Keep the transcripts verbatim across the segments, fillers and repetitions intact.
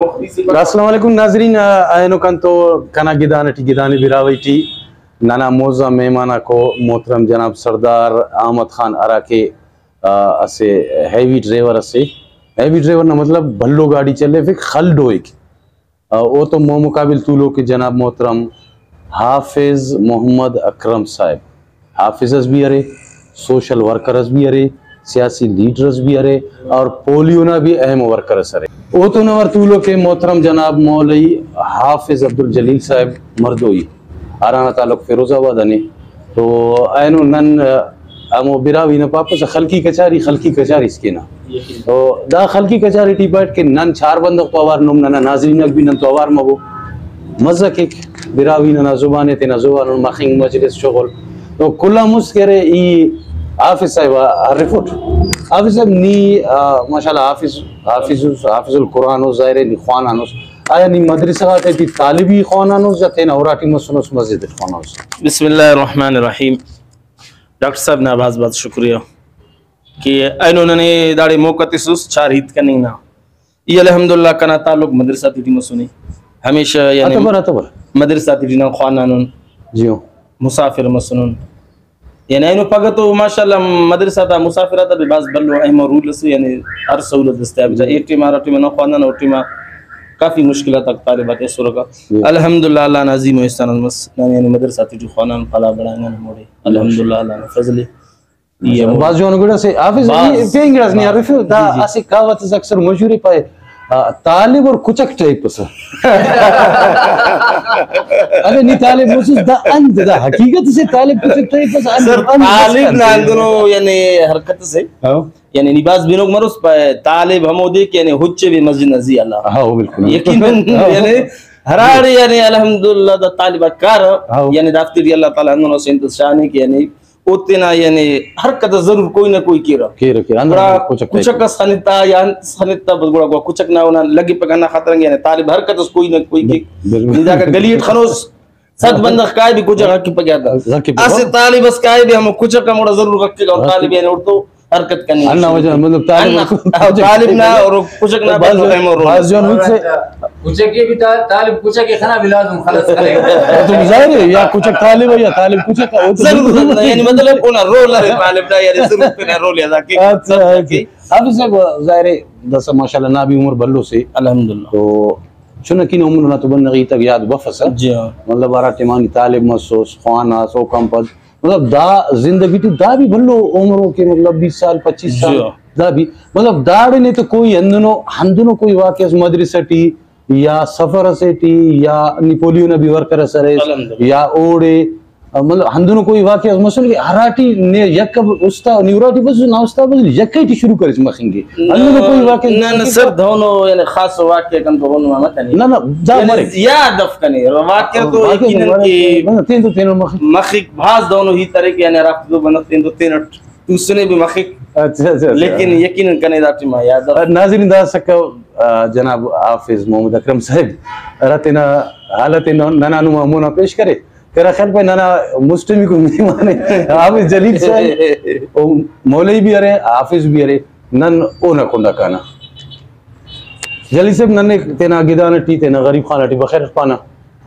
السلام علیکم ناظرین، اینو کنتو کنا گدان ٹی، گدان براہوئی ٹی ننا معزز مہمان آکو محترم جناب سردار احمد خان، ہراکہ، آ، اسہ ہیوی ڈرائیور اسے۔ ہیوی ڈرائیور نا مطلب بھلو گاڑی چلیفک، خل ڈوئک۔ آ، اوتون مو مقابل تولوک جناب محترم حافظ محمد اکرم صاحب۔ حافظ اس بھی ارے، سوشل ورکر اس بھی ارے، سیاسی لیڈر اس بھی ارے، اور پولیو نا بھی اہم ورکر اس ارے۔ اوتون اوار تولوک محترم جناب مولوی حافظ عبدالجلیل صاحب مردوئی، ہرانا تعلق فیروز آباد آن ءِ۔ تو اینو نن، آ، ہمو براہوئی نا پاپسہ خلقی کچاری، خلقی کچاری اس کینہ۔ تو دا خلقی کچاری ٹی پاٹ کہ نن چار بندغ تو اوار، نم ننا ناظرین آک بھی نن تو اوار مبو۔ مزہ کیک، براہوئی ننا زبان ءِ، تینا زبان آن مخنگ، مجلس شغل۔ تو کل آن مست کہ ارے ای حافظ صاحب آ ہرفوٹ۔ حافظ صاحب نی، آ، ماشاءاللہ حافظ، حافظ، حافظ القرآن او، ظاہر ءِ نی خوانانس۔ آیا نی مدرسہ غاتے ٹی طالبی خوانانس یا تینا اراٹی مسنس مسجد اٹ خوانانس؟ بسم اللہ الرحمن الرحیم۔ ڈاکٹر صاحب نا بھاز بھاز شکریہ کہ اینو ننے داڑے موقع تسس چار ہیت کننگ نا۔ ای الحمدللہ کنا تعلق مدرسہ تیٹی مسنے، ہمیشہ یعنی اتبر، اتبر۔ مدرسہ تیٹی نن خوانانن، جی ہو۔ مسافر مسنن۔ یعنی اینو پگہ تو ماشاءاللہ مدرسہ تا مسافر آتا بھی بھاز بھلو اہم رول اسے، یعنی ہر سہولت دستیاب ءِ۔ جی۔ اے ٹائم ہرا ٹائم نن خوانانہ او ٹائما کافی مشکلات آک طالب آتے اسرکہ۔ جی۔ الحمدللہ اللہ نا عظیم و احسان اس مس، نن یعنی مدرسہ تیٹی خوانان پلا بڑائینان ہموڑے۔ الحمدللہ اللہ نا فضل ءِ۔ ای ہمو۔ بھاز جوان گڑا سے حافظ، بھاز، نی پین گڑاس نی بھاز۔ عارف، دا جی، جی۔ اسہ کہاوت اس اکثر مشہور ءِ پائے، آ، طالب اور کچک ٹائپ اس۔ اگہ نی طالب مسس دا انت، دا حقیقت سے طالب کچک ٹائپ اس، انت، سر، انت طالب نا ہندنو یعنی حرکت سے۔ ہاں۔ یعنی نی بھاز بنوک مروس پائے، طالب ہمودے کہ یعنی ہچ ءِ بھی مسجد نا زی آ۔ ہاں، بالکل۔ یقیناً، ہاں۔ یعنی ہراڑے یعنی الحمدللہ دا طالب آک کارہ، ہاں۔ یعنی دافتے ٹی اللہ تعالیٰ ہندنو اسہ انت اس شانے کہ یعنی او تینا یعنی حرکت اس ضرور کوئی نہ کوئی کیرہ۔ کیرہ، کیرہ۔ ہندن گڑا کچک ٹائپ۔ کچک اس خنتا یا انت اس خنتا، بس گڑا، گڑا کچک نا اونا لگپک، ہندا خاطر ان کہ یعنی طالب حرکت اس کوئی نہ کوئی کے۔ بالکل۔ نی داکا گلی اٹ خنوس، صد بندغ کائے بھی کچک غاک پگیا تھا۔ غاک پگیا۔ اسہ طالب اس کائے بھی ہمو کچک ہموڑا ضرور غاک کے، اور غاک طالب یعنی اوڑتو حرکت کننگ ہندا وجہ مطلب طالب ہندا۔ اور کچک نا بھاز بھلو جوان، اہم رول۔ بھاز جوان ہیت سے۔ کچک ءِ بھی طا-، طالب کچک ءِ خنا بھی لازم خلص کرے۔ تو ظاہر ہے، یا کچک طالب ہے یا طالب کچک ہے، وہ تو ضرور، ضرور۔ یعنی مطلب اونا رول ارے طالب نا، یعنی ضرور تینا رول ادا کے۔ اچھا، اچھا۔ حافظ صاحب، ظاہر ہے داسہ ماشاءاللہ نا بھی عمر بھلو سے۔ الحمدللہ۔ تو چنکینہ عمر نا تو بندغ ہیتاک یاد بفسہ۔ جی ہاں۔ مطلب ہرا ٹائما نی طالب مسوس، خواناس، اوکان پد مطلب دا زندگی ٹی دا بھی بھلو عمر ءِ کہ مطلب بیس سال، پچیس سال، جی۔ دا بھی مطلب داڑے نے تو کوئی ہندنو، ہندنو کوئی واقعہ اس مدرسہ ٹی یا سفر اسے ٹی یا نی پولیو نا بھی ورکر اس ارے الحمدللہ۔ یا اوڑے، مطلب ہندنو کوئی واقعہ اس مسنے کہ ہراٹی نے یک استا، نی اراٹی بس نا استا بس یکے ٹی شروع کریس مخنگے۔ ہندنو کوئی واقعہ نہ، نہ، سر، دہنو یعنی خاص واقعہ کنتو رونما متنے۔ نہ، نہ، دا یعنی مریک۔ یاد اف کنے، واقعہ تو واقعہ یقیناً مریک، کہ نہ، نہ، تین تو تینٹ مخک۔ مخک، بھاز دہنو ہیت ارے کہ یعنی ہرافتے تو بندغ تین تو تینٹ توسنے بھی مخک۔ اچھا، اچھا، اچھا۔ لیکن یقیناً کنے دا ٹائما یاد اف۔ ناظرین، دا سکا، آ، جناب حافظ محمد اکرم صاحب ہرا تینا حالت ننا نما مونا پیش کرے۔ تینا خیال پائے ننا مسٹمیکو مہمان ءِ حافظ جلیل صاحب، او مولوی بھی ارے، حافظ بھی ارے، نن اونا کنڈا کانہ۔ جلیل صاحب، ننے تینا گدان ٹی، تینا غریب خان ٹی بخیر پانہ۔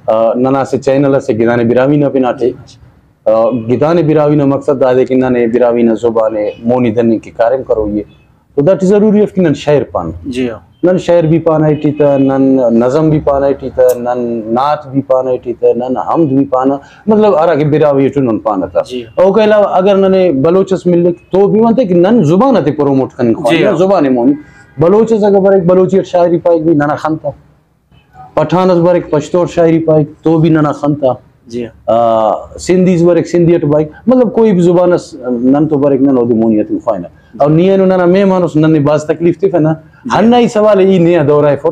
آ، ننا اسہ چینل اسے گدان براہوئی نا بنا ٹی۔ آ، گدان براہوئی نا مقصد دادے کہ ننے براہوئی نا زبان ءِ مونی دننگ کہ کاریم کروئی ءِ۔ تو داٹی ضروری اف کہ نن شئیر پانہ۔ جی ہاں۔ نن شئیر بھی پانہ ایٹی تہ، نن نظم بھی پانہ ایٹی تہ، نن نعت بھی پانہ ایٹی تہ، نن حمد بھی پانہ، مطلب ہرا کہ براہوئی ٹی نن پانہ تہ۔ جی۔ اوکا علاوہ اگر ننے بلوچ اس ملک تو بھی منتے کہ نن زبان آتے پروموٹ کننگ خواہن، جی۔ نن زبان ءِ مونی۔ بلوچ اس اگر بریک، بلوچی اٹ شاعری پائک بھی ننا خن تہ۔ پٹھان اس بریک، پشتو اٹ شاعری پائک تو بھی ننا خن تہ۔ جی۔ آ، سندھی اس بریک، سندھی اٹ بائک، مطلب کوئی بھی زبان اس نن تو بریک، نن اودے مونی ہتنگ خواہنہ۔ اور نی اینو ننا مہمان اس، ننے بھاز تکلیف تفنہ۔ جی۔ ہندا ای سوال ای نے آ دورائفٹ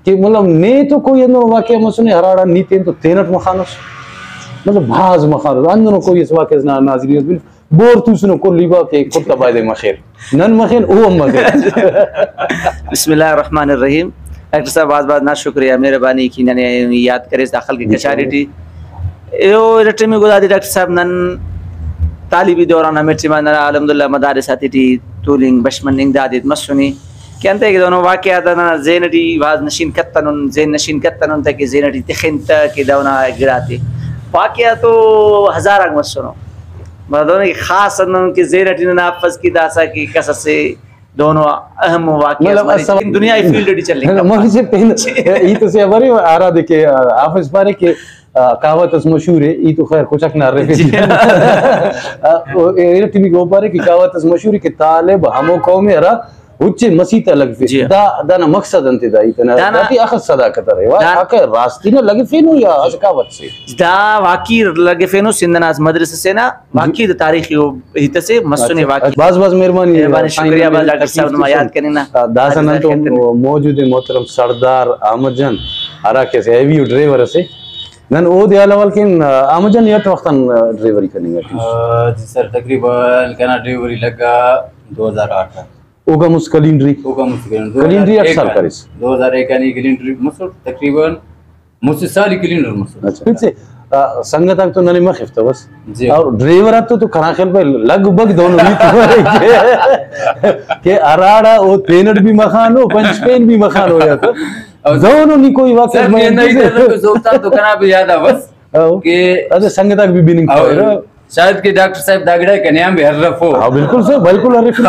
کہ مطلب نے تو کوئی ہندنو واقعہ مسنے ہراڑا نی تین تو تینٹ مخانس، مطلب بھاز مخانس، ہندنو کوئی اس واقعہ اس نا ناظرین اس بن بور توسنو کل ای با کہ کل تا بایدے مخیر۔ نن مخین، او ہم مخیر۔ بسم اللہ الرحمن الرحیم۔ ڈاکٹر صاحب، بھاز بھاز نا شکریہ، مہربانی کہ ننے یاد کریس دا خلق کچاری ٹی۔ او ارٹمیکو دادے ڈاکٹر صاحب، نن طالبی دوران ہمے ٹائما ننا الحمدللہ مدارس آتے ٹی تولنگ بش مننگ دادے مسنے۔ کہ انتئے کہ دہنو واقعات ننا ذہن ٹی بھاز نشین کتنن، ذہن نشین کتنن تہ کہ ذہن ٹی تخن تہ کہ دہنا گڑاتے۔ واقعہ تو ہزار آک مسنو، مگر دہنے کہ خاص ہندن کہ ذہن ٹی ننا افس کہ داسہ کہ کس اسے دہنو اہم واقعہ مطلب، اس مرے، اسہ لیکن دنیائی فیلڈ ٹی چلینگ مخ سے پین۔ ای تو سے خبر ءِ، ہرادے کہ آ، حافظ پارے کہ آ، کہاوت اس مشہور ءِ، ای تو خیر کچک نا ارفے۔ جی۔ آ، او، ایرٹی بھی گو پارے کہ کہاوت اس مشہور ءِ کہ طالب ہمو قوم ءِ ہرا اچے مسیت آ لگفے۔ جی۔ دا، دانا مقصد انت ءِ؟ دا ای تینا دانا داٹی اخس صداقت ارے۔ وا-، دانا اخہ راستین لگفینو یا اسہ کہاوت سے؟ دا واقعی لگفینو، سندھ ئنا اسہ مدرسہ سے نا، جی۔ واقعی دا تاریخی او ہیت اسے مسنے اچھا۔ واقعی۔ بھاز بھاز مہربانی۔ مہربانی، شکریہ بھاز ڈاکٹر صاحب، نما یاد کننگ نا۔ آ، داسہ نن تو موجود ءِ محترم سردار احمد جان، ہرا کہ اسہ ہیوی او ڈرائیور اسے۔ نن اودے حال احوال کین۔ آ، احمد جان، نی اٹ وخت آن، آ، ڈرائیوری کننگ اٹی؟ آ، جی سر، تقریباً کنا ڈرائیوری لگا دو ہزار آٹھ آ۔ اوکان مست کلینڈری؟ اوکان مست کلینڈری۔ کلینڈری اٹ سال کریس؟ دو ہزار ایک آن ای کلینڈری مسٹ، تقریباً مسہ سال ای کلینڈر مسٹ۔ اچھا۔ پھر سے، آ، سنگت آک تو ننے مخفتہ بس۔ جی۔ اور ڈرائیور آتو تو کنا خیال پہ لگ بھگ دونوں ہیت مرے کہ، کہ ہراڑا او تینٹ بھی مخانو، پنچ پین بھی مخانو یا تو۔ اور دونوں نی کوئی واقعہ سر، بیان یہ نہیں کیسے؟ تو سوچتا تو کنا بھی یاد آ بس۔ ہاں۔ کہ ادے سنگت آک بھی بننگ اور پارے۔ شاید کہ ڈاکٹر صاحب دا گڑا کنے آن بھی ہرفو۔ ہاں، بالکل سر، بالکل ہرفو۔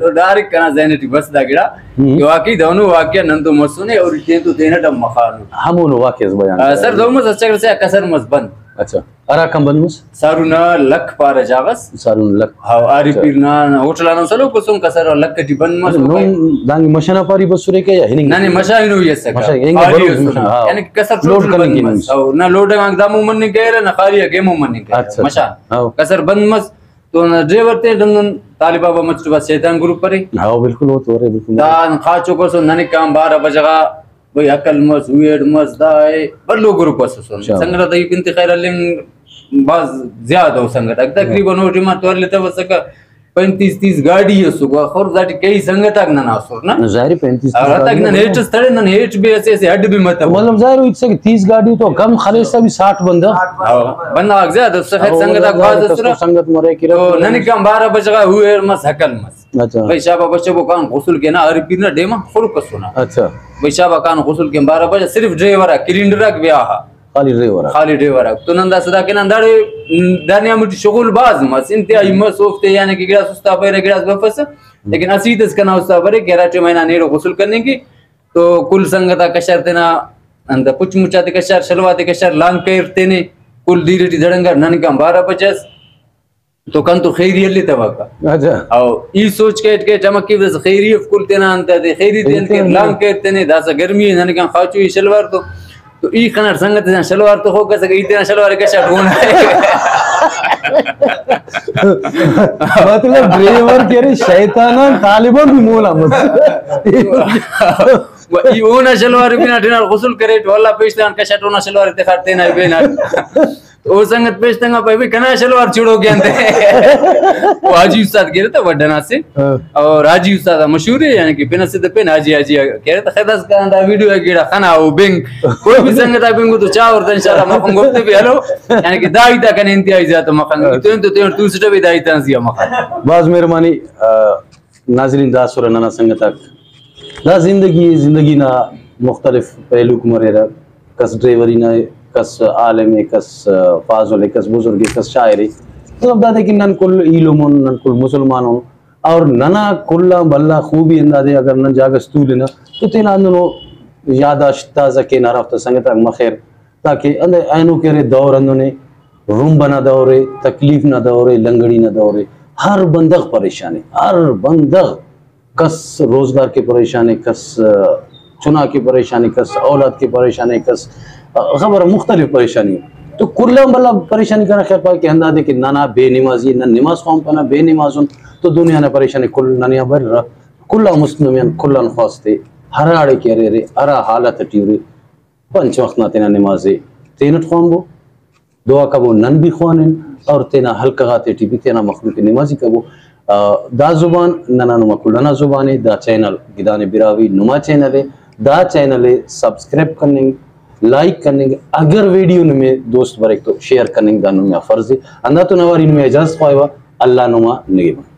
تو ڈائریکٹ کنا ذہن ٹی بس دا گڑا ہم۔ کہ واقعی دہنو واقعہ نن تو مسنے اور تین تو تینٹ ہم مخانو۔ ہمونو واقعہ اس بیان آ، کرے۔ سر، دہن مس اسہ چکر سے آ کسر مس بند۔ اچھا، ہرا کان بند مس؟ سارو نا لکھ پارہ جاغس۔ سارو نا لکھ۔ ہاں، آری اچھا۔ پیر نا ہوٹل آن سلوک سن کسر لکھ ٹی بند مس۔ نون دانگی مشنا پاری بسرے کہ یا ہننگ؟ ننے مشا ہنوئی اسکہ۔ مشا ہننگ خالی بلوک اسکہ۔ مشنا، ہاں۔ یعنی کہ کسر لوڈ ٹوٹل کننگ بند کہ مس۔ او، نہ لوڈ آن دامو مننگ کیرہ، نہ خالی آ گیمو مننگ کیرہ۔ اچھا، مشا۔ ہاں۔ کسر بند مس۔ تو نا ڈرائیور تے دہن طالب آبا مچٹ بس شیطان گروپ ارے۔ ہاں، بالکل، او تو ارے، بالکل۔ دان خاچو کسو ننکان بارہ بجہ غا، بھئی، عقل مس، ہوئیڈ مس، دا اے، بھلو گروپ اسسن۔ اچھا۔ سنگت آتا ای پن تے خیر ہلنگ بھاز زیادہ او سنگت آک۔ تقریباً او ٹائما تو ہلتوسکہ پینتیس تیس گاڈی اسکو، آخر داٹی کئی سنگت آک ننا اسر نا۔ نہ، ظاہر ہے، پینتیس تیس ہراتاک گاڈی نن اسکو۔ ہیٹ اس تڑے، نن ہیٹ بے اسے، اسے ہڈ بھی متو۔ مطلب، ظاہر ہے، ہچ سک تیس گاڈی تو کم خلیسہ بھی ساٹھ بندہ۔ ہاں، بندہ آک زیادہ اس، خیر ہاں، سنگت آک ظاہر بھاز ہے، اسرہ۔ کسر سنگت مرے کہ تو رکھ ننکان بارہ بجہ غا ہوئیڈ مس، ہکل مس۔ اچھا۔ بھئی شابا بشبو کان غسل کینا، ہر پیر نا ڈیما خلک اسونا۔ اچھا۔ بھئی شابا کان غسل کین بارہ بجہ، صرف ڈرائیور آ، کلینڈر آک بیا ہا۔ خالی ڈرائیور آ۔ خالی ڈرائیور آ۔ تو نن داسہ دا کن ہنداڑے، م، دنیا مٹی شغل بھاز مس، انتہائی مس، اوفتے یعنی کہ گڑاس استا بریرہ، گڑاس بفسہ، لیکن اسہ ہیت اس کنا استا برے کہ ہرا ٹائم ہنا نیڑو غسل کننگ کہ تو کل سنگت آ کشار تینا انت پچ مچ آتے کشار، شلوار تے کشار، لانگ کیر تینے، کل دیر ٹی دڑنگار، ننکان بارہ بجہ اس۔ تو کنتو خیری ہلیتوکہ۔ اچھا۔ او ای سوچ کیٹ کہ چمکی بس خیری اف کل تینا انت تے خیری تے انت کہ لانگ کیر تینے، داسہ گرمی اے، ننکان خاچو ای شلوار تو، تو ای خناٹ سنگت جان شلوار تو خو کسک ای تینا شلوار کشاٹ اونا۔ مطلب ڈرائیور کہ ارے شیطان آن طالبان بھی مونا مس۔ و ای اونا شلوار بنا ٹینار غسل کریٹ، واللہ پیشتان کشاٹ اونا شلوار تخاٹ تینا بیناٹ۔ او سنگت پیش تنگا پائے، بھئی، کنا شلوار چڑو کے انت۔ او حاجی استاد کیرہ تہ وڈ ئنا سے۔ ہاں۔ اور حاجی استاد آ مشہور ہے، یعنی کہ پن اسے تہ پن حاجی، حاجی کیرہ تہ خدا اس کنا دا ویڈیو ہے گڑا خنا او بنگ۔ کوئی بھی سنگت آ بنگو تو چا اور تہ انشاءاللہ مخنگ اوفتے بھی ہلو۔ یعنی کہ دا ہیت آ کنے انتہائی زیادہ مخنگ۔ ہاں۔ تو تو تو تو سٹے بھی دا ہیت آن زیادہ مخنگ۔ بھاز مہربانی۔ آ، ناظرین، دا اسرہ ننا سنگت آک۔ دا زندگی ءِ، زندگی نا مختلف پہلوک مریرہ۔ کس ڈرائیوری نا ءِ، کس عالم ءِ، کس فاضل ءِ، کس بزرگ ءِ، کس شاعر ءِ۔ مطلب دادے کہ نن کل ایلم ان، نن کل مسلمان ان، اور ننا کل آن بھلا خوبی ہندادے اگر نن جاگہ اس تولنہ تو تینا ہندنو یادداشت تازہ کینہ، ہرافتا سنگت آک مخیر۔ تاکہ اندا اینو کہ ارے دور ہندن ءِ، رمب ئنا دور ءِ، تکلیف نا دور ءِ، لنگڑی نا دور ءِ، ہر بندغ پریشان ءِ، ہر بندغ، کس روزگار کہ پریشان ءِ، کس، آ، چنا کہ پریشان ءِ، کس اولاد کہ پریشان ءِ، کس، آ، خبر مختلف پریشانی ءِ۔ تو کل آن بھلا پریشانی کنا خیال پائے کہ ہندادے کہ ننا بے نمازی ءِ، نن نماز خوانپنہ، بے نماز ان، تو دنیا نا پریشانی کل ننے آ بریرہ۔ کل آن مست نمے آن کل آن خواست ءِ، ہراڑے کہ ارے ارے، ہرا حالت ٹی ارے، پنچ وخت نا تینا نماز ءِ تینٹ خوانبو، دعا کبو، نن بھی خوانن اور تینا حلقہ غاتے ٹی بھی تینا مخلوق ءِ نمازی کبو۔ آ، دا زبان ننا نما کلنا زبان ءِ، دا چینل گدانے براہوئی نما چینل ءِ، دا چینل ءِ سبسکرائب کننگ، لائک کننگ، اگر ویڈیو نمے دوست بریک تو شیئر کننگ دا نما فرض ءِ۔ ہندا تو نواری نمے اجازت خواہوہ، اللہ نما نگہبان۔